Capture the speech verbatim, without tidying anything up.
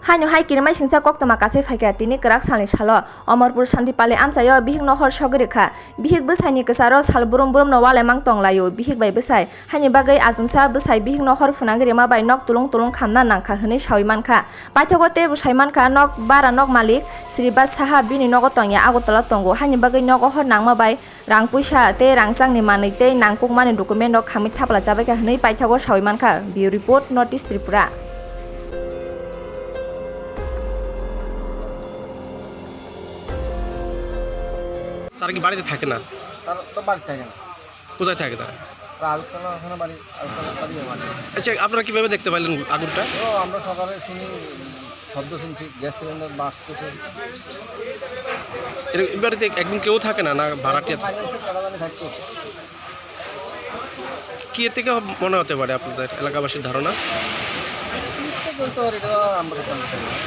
Haino hai kirimai singsa koktwma kasai phaikha tini kwrak salni salo Omorpur Santipali amchaio bihikno hor sogwi rwkha. Bihik bwsaini kwcharo sal brum brumno ualemang tonglaio bihik bai bwsai. Haini bagwi achomsa bwsai bihikno hor phwnangwi rima bai nok tulung tulung khamna nangkha hwnwi sawi mankha. Paithago teibo sai mankha nok bara nok malik Sribas Saha bini nogo tongya Agartala tongo. Haini bagwi nogo hor nangma bai rang puisa tei rangchakni manwi tei nangkukmani document rok khamwi thapla chabaikha hwnwi paithago sawi mankha. Bureau Report, North East Tripura. তারা কি বাড়িতে থাকে না? তারা তো বাড়িতে থাকে না। কোথায় থাকে তারা? তারা আগরতলা ওখানে বাড়ি, আগরতলা বাড়ি আমার। আচ্ছা, আপনারা কিভাবে দেখতে পাইলেন আগুনটা? ও, আমরা সকালে শুনি, শব্দ শুনছি, গ্যাস সিলিন্ডার বাজতেছে। এর, এই বাড়িতে একদম কেউ থাকে না, না ভাড়াটিয়া থাকে? ফাইন্যান্সের টাকা দানি থাকতো। কি এর থেকে মনে হতে পারে আপনাদের এলাকাবাসীর ধারণা? কি হচ্ছে বলতে পারি, এটা আমরা তো জানি না।